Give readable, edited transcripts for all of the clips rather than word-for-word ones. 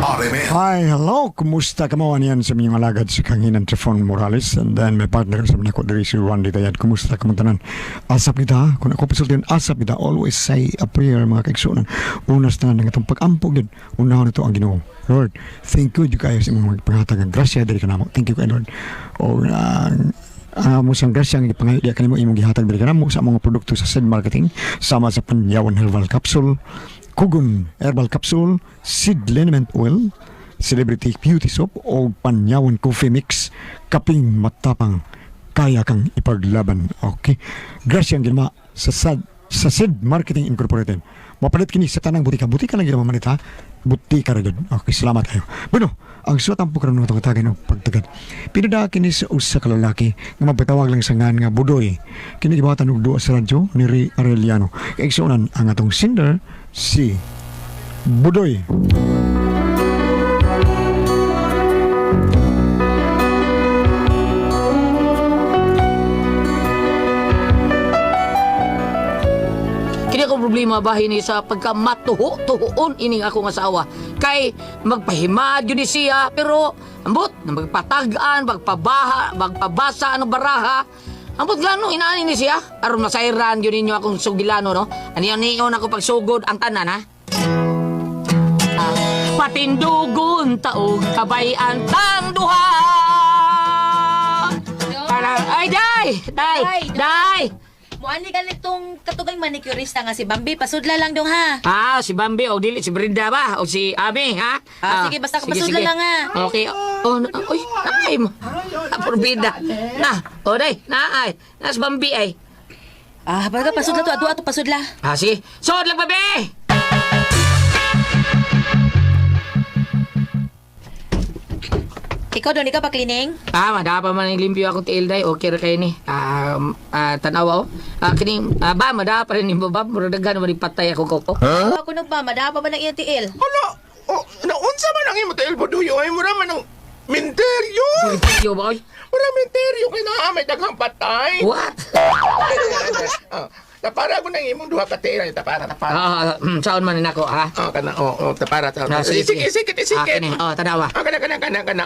RMN. Hi, hello. Kumusta ka mo? Aniyan sa inyong alagad si Kanginan Trifon Morales and then may partner sa mga ko diri si Randy Tayad. Kumusta ka mo tanan? Asap kita ha? Kung ako pasultihan, asap kita. Always say a prayer mga kaigsunan. Una sa tanan ng itong pag-ampo yun. Unahon ito ang Ginoo. Lord, thank you jud kayo sa imong paghatag ng grasya diri kanamo. Thank you kay Lord. O ang mo siyang grasya ang gipangayo diya kanimo imong gihatag diri kanamo sa mga produkto sa Seed Marketing sama sa Panyawan Herbal Capsule, Kugon Herbal Capsule, Seed Liniment Oil, Celebrity Beauty Soap o Panyawan Coffee Mix, kaping matapang kaya kang ipaglaban. Okay. Grasya ang ginawa sa sa Seed Marketing Incorporated. Mapalit kini sa tanang butika. Butika lang ginawa manit ha. Butika ra gyud. Okay, salamat kayo. Bueno, ang suwat ang pukaron ng tagay ng pagtagad. Pinada kini sa usa ka lalaki nga mapatawag lang sa ngan nga Budoy. Kini gibatan og duwa sa radyo ni Ray Arellano. Kaigsuonan ang atong singer si Budoy. Kini akong problema bahin ni sa pagkamatuho-tuhoon ining akong asawa. Kay magpahimad yun ni siya, pero ambot, na magpatag-an, magpabaha, magpabasa ang baraha. Ambot gano, inaani ni siya. Aron masayran yun ninyo akong sugilano, no? Aniyon ako pagsugod ang tanan, ha? Patindugon taog kabayan tang duha. Para, ay, day! Day! Day! Day! Muani ka nitong katugang manicurista nga si Bambi. Pasudla lang dong ha. Ah, si Bambi o dili si Brenda ba o si Ami ha? Ah, sige, basta kapasudla lang, ah. Okay. Oh, uy, ay mo. Porbida. Na, o day, na ay. Na si Bambi ay. Ah, baga pasudla to. Ato ato pasudla. Ah, sige. Sod lang babe. Ikaw doon, ikaw pa cleaning? Ah, madapa man ang limpyo akong tiil day. Okay ra kay ni. Ah, tanawa oh. Ah, kining ba madapa rin ni baba murag daghan man patay ako koko. Huh? Ako nung ba, madapa ba ng iyang tiil? Hala, oh, naunsa man ang imo tiil Budoy, ay mura man ang minteryo. Yo ba oy? Mura minteryo kay naa may daghang patay. What? Ah, tapara ko nang imong duha ka tiil, ay tapara tapara. Saon man ni nako ha? Ah, kana oh, oh tapara tapara. Ah, sige, Isikit sige. isikit Ah, isikit. kini. Oh, tanawa. Ah, kana kana kana kana.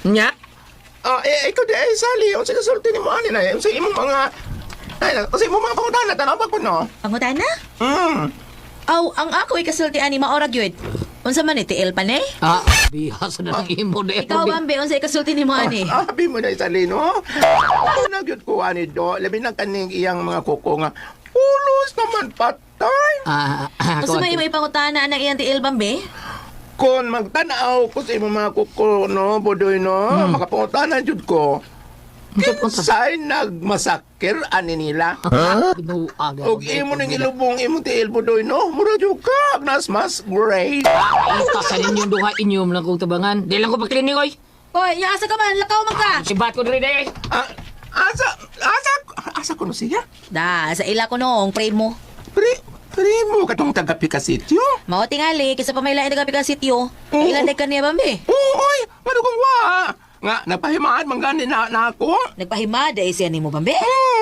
Nya. Ah, eh, ikaw di ay sali, unsa ka sulti nimo ani na, unsa imong mga ay, unsa imong mga pangutana tanaw ba ko no? Pangutana? Mm. Aw, ang ako ikasulti ani maorag yun. Unsa man ni tiil pa ni? Ah, bihasa na lang imo day. Ikaw Bambi, unsa ikasulti nimo ani? Ah, abi mo na sali no. Ako na gyud ko ani do, labi na kaning iyang mga kuko nga pulos naman patay. Ah, Unsa man imo ipangutana ang iyang tiil Bambi? Kon magtanaw ko sa imong mga kuko no, Budoy no, makapangutana jud ko. Kinsay nagmasakir ani nila? Og imo ning ilubong imong tiil Budoy no, mura jud ka nas mas great. Ita sa ninyong duha inyom lang kong tabangan. Di lang ko pagklinik oy. Hoy, nya asa ka man, lakaw man ka. Sibat ko diri day. Ah, asa asa asa kuno siya? Da, sa ila ko noong primo. Pre, primo katong taga Picasitio. Mao tingali kaysa pa may lain taga sityo. Ilan ka niya Bambi? Oo, oy, ngano kung wa? Nga napahimaan man gani na, na ako. Nagpahimada eh siya nimo Bambi.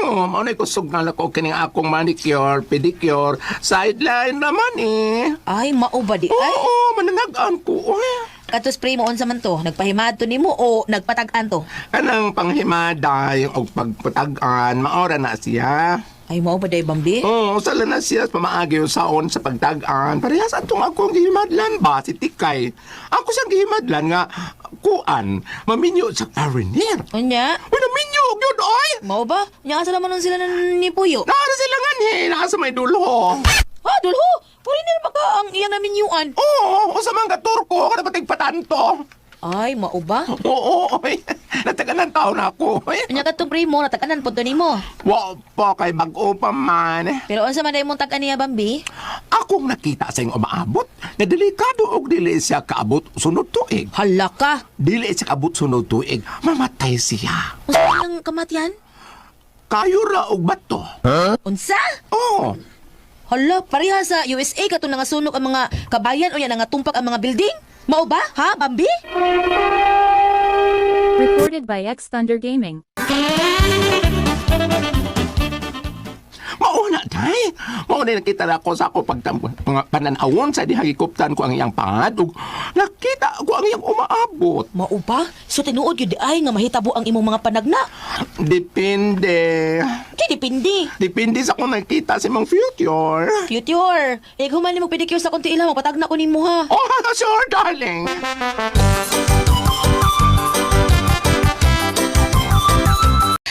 Oh, mao na kusog na ko kining akong manicure, pedicure, sideline naman eh. Ay, mao ba di Oo, ay? mananagan ko. Oy. Katos primo unsa man to? Nagpahimad to nimo o nagpatag-an to? Kanang panghimaday og pagpatag-an, maora na siya. Ay, mao ba day Bambi? Oo, sala na siya pamaagi saon sa pagtag-an. Parehas atong akong gihimadlan ba si Tikay. Ako siyang gihimadlan nga kuan, maminyo sa foreigner. Unya? Uy, naminyo gyud oy. Mao ba? Nya asa naman nun sila nan ni Puyo? Naa sila nganhi, naa sa may dulho. Ha, dulho! Foreigner ba ka ang iyang naminyuan? Oo, usa man ka Turko, kada patig patanto. Ay, mao ba? Oo, oy. Nataganan taon ako. Oy. Unya katong primo natag-anan pud to nimo. Wa pa kay bag-o pa man. Pero unsa man day mong tag-an niya Bambi? Akong nakita sa iyong umaabot na delikado og dili siya kaabot sunod tuig. Hala ka. Dili siya kaabot sunod tuig, mamatay siya. Unsa man ang kamatian? Kayo ra og bato. Unsa? Oo. Hala, pareha sa USA katong nangasunog ang mga kabayan o yan nangatumpak ang mga building? Mao ba? Ha, Bambi? Recorded by X Thunder Gaming. Mauna Day, mao na nakita na ako sa ako mga pananawon sa dihang gikuptan ko ang iyang pangad ug nakita ko ang iyang umaabot. Mao ba? So tinuod gyud ay nga mahitabo ang imong mga panagna. Depende. Di depende. Depende sa kung nakita sa imong future. Future. Eh human nimo pedicure sa konti ila magpatagna ko nimo ha. Oh, sure, darling.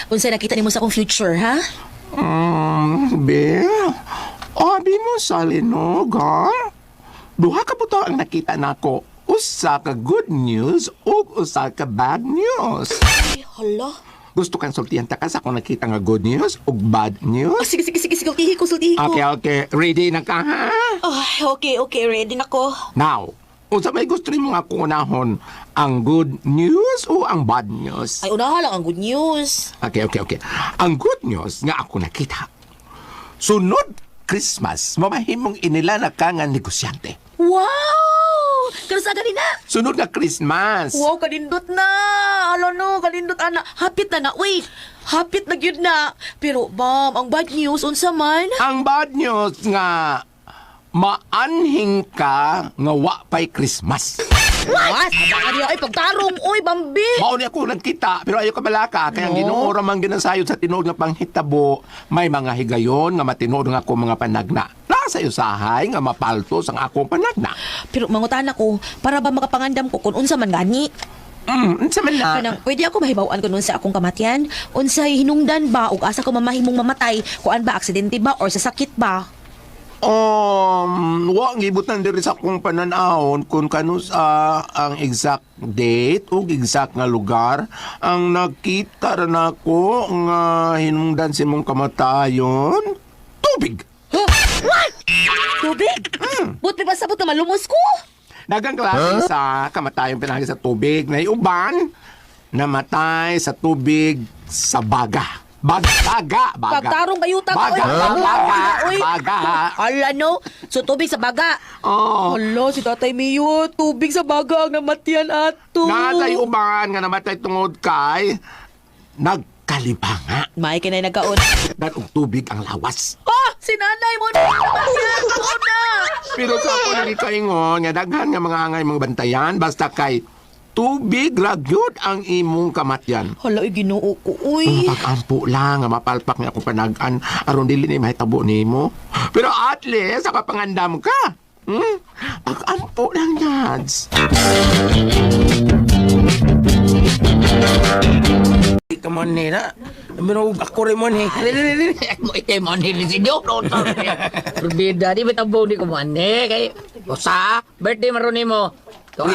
Unsay nakita nimo sa akong future ha? Be, abi mo sa linog, ha? Duha ka buto ang nakita nako. Usa ka good news ug usa ka bad news. Ay, hala. Gusto kang sultihan ta ka sa akong nakita nga good news ug bad news? Ah, sige sige sige sige sultihi ko sultihi ko. Okay, okay. Ready na ka, ha? Ay, okay okay ready na ko. Now, unsa may gusto nimo nga akong unahon? Ang good news o ang bad news? Ay unahan lang ang good news. Okay. Ang good news nga ako nakita. Sunod Christmas, mamahimong inila na ka nga negosyante. Wow! Karusa gani na. Sunod nga Christmas. Wow, kanindot na. Alo no, kanindot ana. Hapit na na. Wait, hapit na gyud na. Pero bam, ang bad news unsa man? Ang bad news nga maanhing ka nga wa pa'y Christmas. What? Baka diya ay pagtarong oy, Bambi. Mao ni ako nagkita pero ayo ka balaka kay ang No. Ginoo ra man ginasayod sa tinuod nga panghitabo may mga higayon nga matinuod nga ako mga panagna. Nasa usahay nga mapaltos ang akong panagna. Pero mangutana ko para ba makapangandam ko kung unsa man gani? Unsa man na? Kanang pwede ako mahibaw-an kung unsa akong kamatian? Unsay hinungdan ba ug asa ko mamahimong mamatay? Kuan ba aksidente ba or sa sakit ba? Wa gibutan diri sa akong pananawon kung kanusa ang exact date ug exact nga lugar ang nakita ra nako nga hinungdan sa imong kamatayon. Tubig. Huh? What? Tubig? But may pasabot na malumos ko. Dagang klase sa kamatayon pinagi sa tubig na uban namatay sa tubig sa baga. Baga, baga, baga. Pagtarong kayo ta Baga, oy. baga, Oy. baga. Ala no. So tubig sa baga. Oh. Hala, si Tatay Mio, tubig sa baga ang namatian ato. Natay uban nga namatay tungod kay nagkalibanga. May kinay nagkaon. Dan og tubig ang lawas. Ah, si nanay mo na namatian ko na. Pero sa ako nagikaingon nga daghan nga mga angay mga bantayan basta kay tubig ra gyud ang imong kamatyan. Hala, ay Ginoo ko, uy. Mga pag-ampo lang nga mapalpak nga ako panagan aron dili ni mahitabo nimo. Pero at least nakapangandam ka. Pag-ampo lang yads. Come on, nila. Pero ako rin mo ni. Mo ite mo ni si Diyo. Berbeda di ba tabong ni kumane kay usa birthday maron nimo.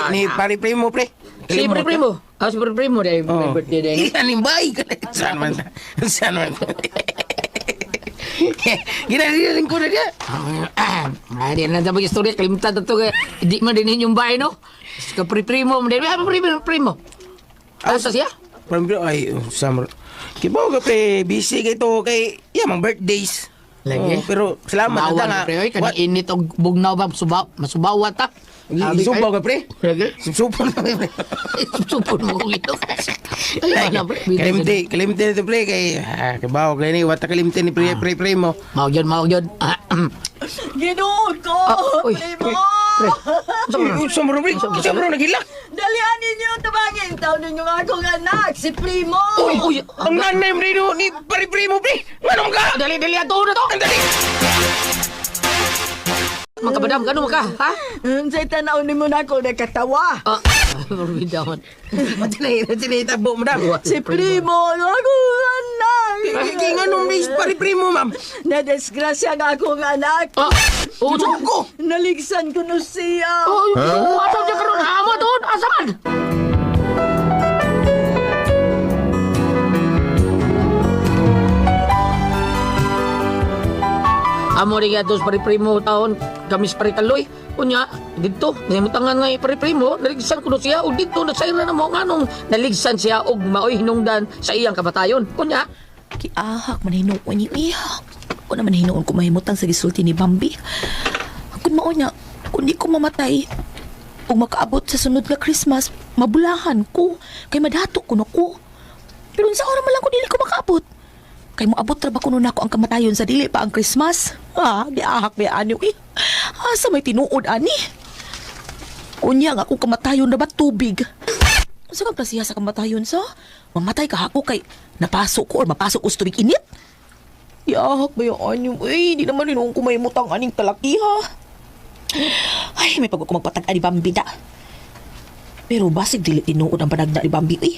Ni pare primo pre. Si pre primo. Ah, si pre primo day Oh. birthday day. Ilan bay Saan man? Saan man? Ginalin ko na dia. Ah, di na tapos istorya kalimtan to kay di man din inyong bahay no. Ka pre primo mo din. Ah, pre primo. Asa siya? Primo ay summer. Kibaw ka pre, busy kay to kay iya mang birthdays. Lagi. Oh, pero salamat Subawan na nga. ka, pre. Oy, kanang init og bugnaw ba subaw, masubawa ta. Subaw ka pre. Lagi. Subaw na pre. Supon mo kong ito. Ay, wala pre. Kalimti, kalimti na to pre kay kibaw kay ni wata kalimti ni pre pre pre mo. Mao yun, mao yun. Ah, Ginoo ko! Ah, uy, Primo! pre. Sa mo pre, sa mo nagilak. Dalihan ninyo! Tabangin! Taon ninyo nga akong anak! Si Primo! Uy, uy. Ang nanay mo ni ni pare primo pre. Manong ka? Dali, dali, ato na to. Ang dali. Mga kabadam, gano ka, ha? Unsay tanaw nimo na ako nakatawa? Ah, morbida man. Matinay, matinay tabo madam. Si Primo! Ang akong anak! Kay nganong ni pare primo ma'am. Nadisgrasya nga akong anak! Ah, oh, so, Ko. Naligsan ko no siya! oh, oh, asa siya karon? Amo doon, asa man? Amo rin nga dos pare primo taon kami sa pare kaloy. Unya didto nahimutangan nga pare primo naligsan kuno siya og didto nasayra na mo nganong naligsan siya og maoy hinungdan sa iyang kamatayon. Unya Kiahak man hinuon ni iha. Una man hinuon ko mahimutang sa gisulti ni Bambi. Kung mao niya, kung di ko mamatay, ug makaabot sa sunod nga Christmas, mabulahan ko. Kay madato ko na ko. Pero sa oras man lang ko dili ko makaabot. Kay moabot ra ba kuno nako ang kamatayon sa dili pa ang Christmas? Ah, giahak ba ani uy. Asa may tinuod ani? Unya nga akong kamatayon na ba tubig? Unsa kang klasiha sa kamatayon sa? Mamatay ka ako kay napasok ko or mapasok ko sa tubig init? Giahak ba yung anyo? Uy, di naman hinuong ko may mutang aning kalakiha. Ay, may pag ko magpatag ani Bambi da. Pero basig dili tinuod ang panagna ni Bambi, uy.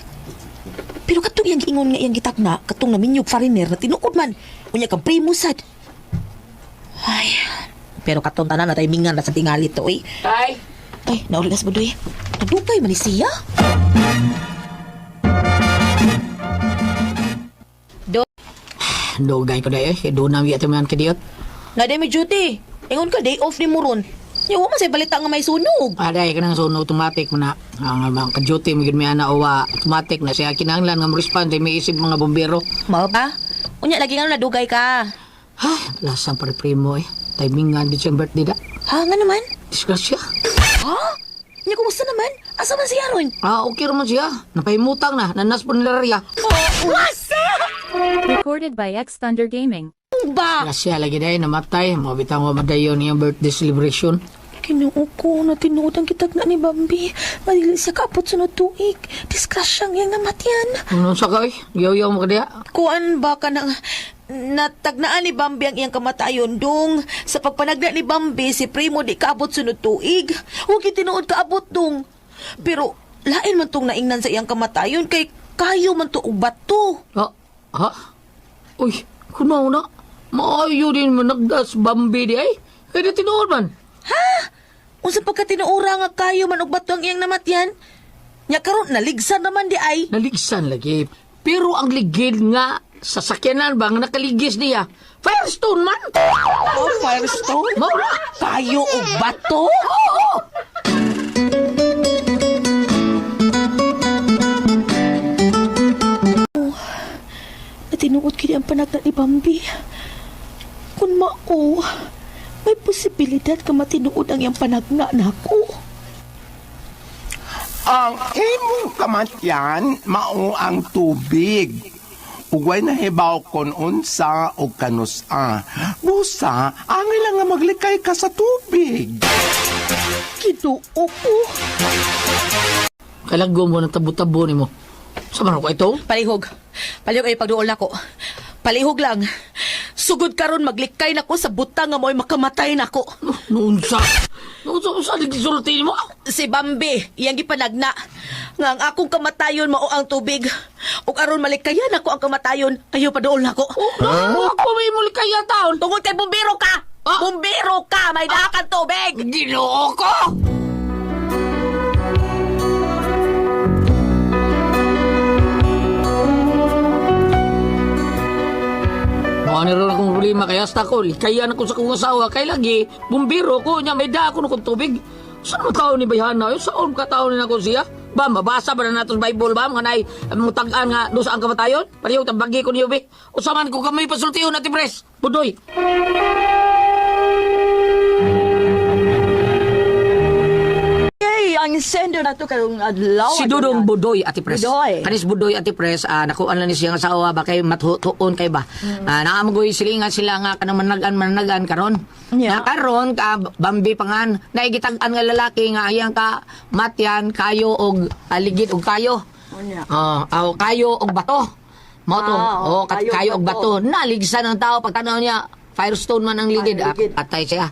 Pero katong iyang giingon nga iyang gitagna, katong naminyog foreigner na tinuod man. Unya kang primo sad. Ay, pero katong tanan na timingan na sa tingali to, uy. Tay! Ay, nauligas mo, doy. Nadugay man ni siya. Dugay ko dai eh. Doon na ito man kidiyot. Na may duty. Ingon ka, day off ni Muron. Yawa man say balita nga may sunog. Aday ka nang suno automatic mo na. Ang mga ka-duty mo gyud mi ana uwa automatic na siya kinahanglan nga mo-respond kay may isip mga bombero. Mao ba? Unya, lagi nga nadugay ka. Ha, lasang pare primo eh. Timingan gid siyang birthday da. Ha, nga naman? Disgrasya. Ha? Unya, kumusta naman? Asa man siya ron? Ah, okay raman siya. Napahimutang na. Nanas po nila riya. Wasa! Recorded by X Thunder Gaming. Ba? Disgrasya lagi dahil namatay. Mabitang wa madayon niyang birthday celebration. Kinuo ko na tinuod ang kitag na ni Bambi. Madili siya kaapot sunod tuig. Disgrasya ang iyang namatyan. Ano sa ka eh? Yaw-yaw mo ka diya. Kuan ba ka nang natagnaan ni Bambi ang iyang kamatayon dong sa pagpanagna ni Bambi si Primo di kaabot sunod tuig. Huwag tinuod kaabot dong. Pero lain man tong naingnan sa iyang kamatayon kay kayo man to og bato. Ha? Ha? Uy, kunaw na. Maayo din mo nagdas Bambi di ay. Kaya di tinuod man. Unsa pagkatinuora nga kayo man og bato ang iyang namatyan? Nya karon naligsan naman di ay. Naligsan lagi. Pero ang ligid nga sa sakyanan ba nga nakaligis niya? Firestone man! Oh, Firestone? Mao na! Kayo og bato? Oo! Natinuod kini ang panagna ni Bambi. Kung mao, may posibilidad ka matinuod ang iyang panagna nako. Ang imong kamatyan mao ang tubig. Ugway na hibaw kon unsa o kanusa. Busa, angay lang nga maglikay ka sa tubig. Kinuo ko. Kalagom mo ng tabo-tabo ni mo. Sa man ko ito? Palihog. Palihog ay pagduol nako. Palihog lang. Sugod karon maglikay nako sa butang nga mo'y makamatay nako. Noon sa? Noon sa usa nagsulti mo? Si Bambi, iyang gipanagna. Nga ang akong kamatayon mao ang tubig. Ug aron malikayan ako ang kamatayon, ayo paduol nako. Oh, no, ako may mulikaya taon. Tungod kay bumbero ka! Ah! Bumbero ka! May ah! kang tubig! Ginoo ko! Mao ni ron akong problema kay hasta ko, likayan ako sa kong asawa kay lagi bumbiro ko nya may da ako kong tubig. Saan mo tao ni Bayhana? Saan ka tao ni nako siya? Ba, mabasa ba na nato sa Bible ba? Mga nay, mutag-an nga doon sa ang kamatayon? Pareho, tabagi ko niyo, be. Usaman ko kami pasultihon natin, pres. Budoy. Yay, ang sender na to karong adlaw. Si Dudong Budoy, Ate Pres. Budoy. Kanis Budoy, Ate Pres, nakuan lang ni siyang asawa ba kay matutuon kay ba. Naamogoy silingan sila nga kanang managan karon. Yeah. Na karon ka Bambi pangan naigitag-an nga lalaki nga ayang ka matyan kayo og aligid og kayo. Unya. Oh, aw kayo og bato. Mao to. Ah, oh, kayo og kayo og bato. bato. Naligsan ang tao pagtanaw niya. Firestone man ang ligid. Ah, ligid. Patay siya.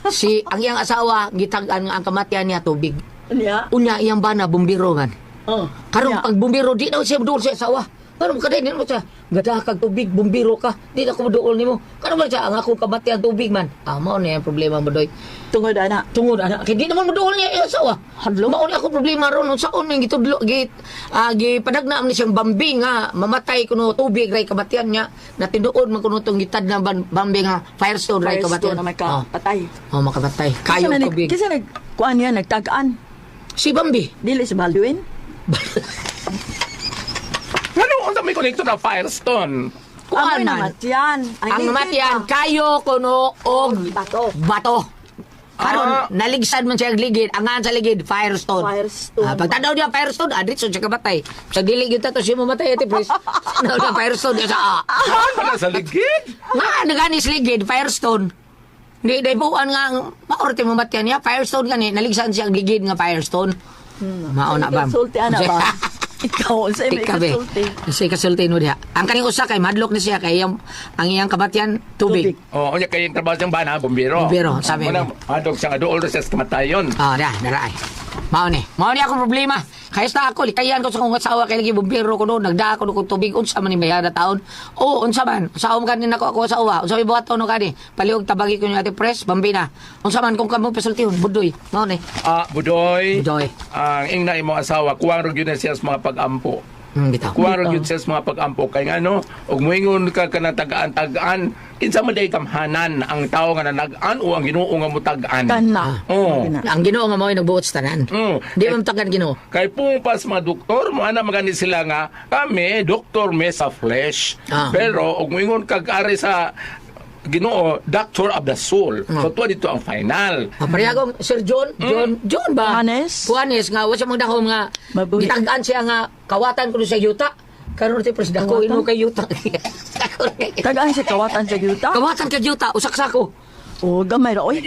Si ang iyang asawa gitag-an nga ang kamatyan niya tubig. Unya. Unya iyang bana bumbiro man. Oh. Karon Unya. pag bumbiro di daw siya duol sa asawa. Karon kaday di mo siya gada kag tubig bumbiro ka. Di na ko moduol nimo. Karon man siya ang akong kamatian tubig man. Ah, mao na ang problema mo doy. Tungod ana. Tungod ana kay di naman moduol niya iyang asawa. Hadlo. Mao ni ako problema ron unsaon ning gitudlo git gipadagna man ni siyang bambi nga mamatay kuno tubig ray kamatian niya. Natinuod man kuno tong gitad na bambi nga firestone ray Firestone kamatian. na may Oh, kapatay. oh makapatay. Kayo Kinsa tubig. Kinsa nag kuan niya nagtag-an. Si Bambi. Dili si Baldwin. Ano unsa may connector na Firestone? Kuan Amoy man. namatyan. Ang namatyan, kayo kuno og Bato. Bato. Karon naligsan man siya ang ligid, angan sa ligid Firestone. Firestone. Ah, pagtanaw niya Firestone, adritso siya kamatay. Sa dili gyud tato siya mamatay, Ate Pres. Tanaw niya Firestone niya sa ah. Saan pa na sa ligid? Nga naganis ligid Firestone. Di day buwan nga ang maorte mo matyan niya Firestone gani naligsan siya ang ligid nga Firestone. Mao na ba? Kasulti ana ba? Ikaw, unsay may Ikaw be. kasulti? Unsay kasulti mo diha. Ang kaning usa kay madlok ni siya kay iyang ang iyang kamatyan tubig. Oh, unya kay yung trabaho siyang bana, bumbiro. Bumbiro, sabi Muna, adog siya nga dool ra siya sa kamatayon. Ah, da, dara ay. Mao ni. Mao ni akong problema. Kaya sa ako, likayan ko sa kong asawa kay lagi bumbiro ko noon, nagdaa ko kong tubig unsa man ni bayada taon. O unsa man, sa man kanin ako ako asawa, unsa may buhaton no kani. Palihog tabagi ko ni Ate Pres, bambina. Unsa man kung kamo pasultihon, budoy. Mao ni. Ah, Budoy. Budoy. Ang ingna imong asawa, kuwang ra gyud na siya sa mga pag-ampo. Bitaw. Kuwang ra gyud siya sa mga pag-ampo kay ngano, ug moingon ka kana tagaan-tagaan, kinsa man day kamhanan ang tawo nga nanag-an o ang Ginoo nga mutag-an. Kana. Oo. Kana. Ang Ginoo nga mao'y nagbuot sa tanan. Di man tagan Ginoo. Kay pung pas mga doktor, mo ana magani sila nga kami doktor me sa flesh. Pero og moingon kag ari sa Ginoo, doctor of the soul. So tuwa dito ang final. Ah, pareha kong Sir John, John, John ba? Puanes. Puanes nga wa siya magdahom nga Mabuhi. gitag-an siya nga kawatan kuno sa yuta. Karon ti pres dako imo kay yuta. Dako kay- Tagaan sa kawatan sa yuta. Kawatan kay yuta usak sako. Oh, gamay ra oy.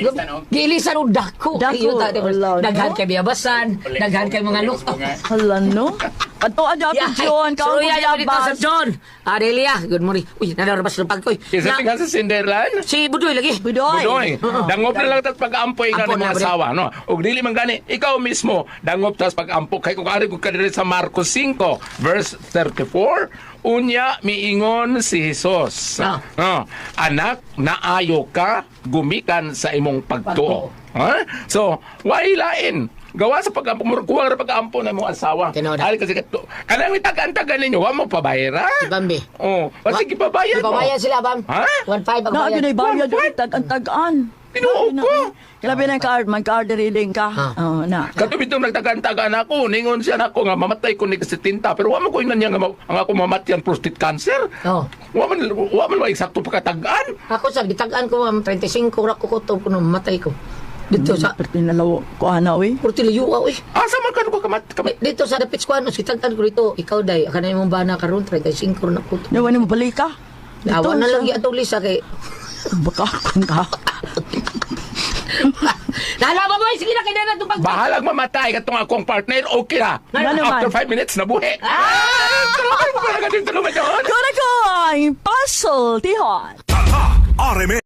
Giilisan og dako kay Dako, yuta ti pres. ala, no? Daghan kay biyabasan, daghan kay mga lukto. Hala no. Patuan niyo Ate John, kaon ko Suya dito biyabas. Sir John. Adelia, good morning. Uy, nadarabas ng pagkoy. Kinsa Na, tinghan sa Cinderland? si Budoy lagi. Budoy. Budoy. Dangop na lang tas pag-ampo ikaw Ampo ng na, mga bre. asawa, no? Ug dili man gani, ikaw mismo dangop tas pag-ampo kay kung ari ko kadiri sa Marcos 5 verse 34, unya miingon si Jesus. No, anak, naayo ka gumikan sa imong pagtuo. Ha? So, why lain? Gawa sa pag-ampo, murag kuwang ra pag-ampo na imong asawa. Tinuod. Ali kasi kato. Kanang tagaan-tagaan ninyo, wa mo pabayra? Bambi. Oh, kasi gipabayad mo. Ipabayad sila, Bam. Ha? 1.5 ang Na bayad. gyud ay bayad oy tag-an-tagaan. Tinuo ko. Grabe na card, mag-card reading ka. Oh, na. Katong nagtagaan-tagaan ako, ningon siya nako nga mamatay ko ni kasi tinta, pero wa man ko ingnan niya nga ang ako mamatyan prostate cancer. Oo. Wa man wa eksakto pagkatagaan. Ako sa gitagaan ko ma'am 35 ra ko kutob kuno mamatay ko. Dito sa Perti na lawo ko ana oy. Portillo oy. Asa man ka ko kamat kamat. Dito sa dapit squad gitagaan ko dito. Ikaw day kanay imong bana karon 35 ra na kutob. Nawa ni mo balik ka. Dito Awa na sa- lang atong Lisa kay Baka kung ka. Nala ba boy sige na kay na itong pag Bahalag mamatay katong akong partner, okay ra. Nga naman. After 5 minutes nabuhi. Ah! Tulungan mo pa na ganito naman yun. Kuna ko ang puzzle, tihon. RMN.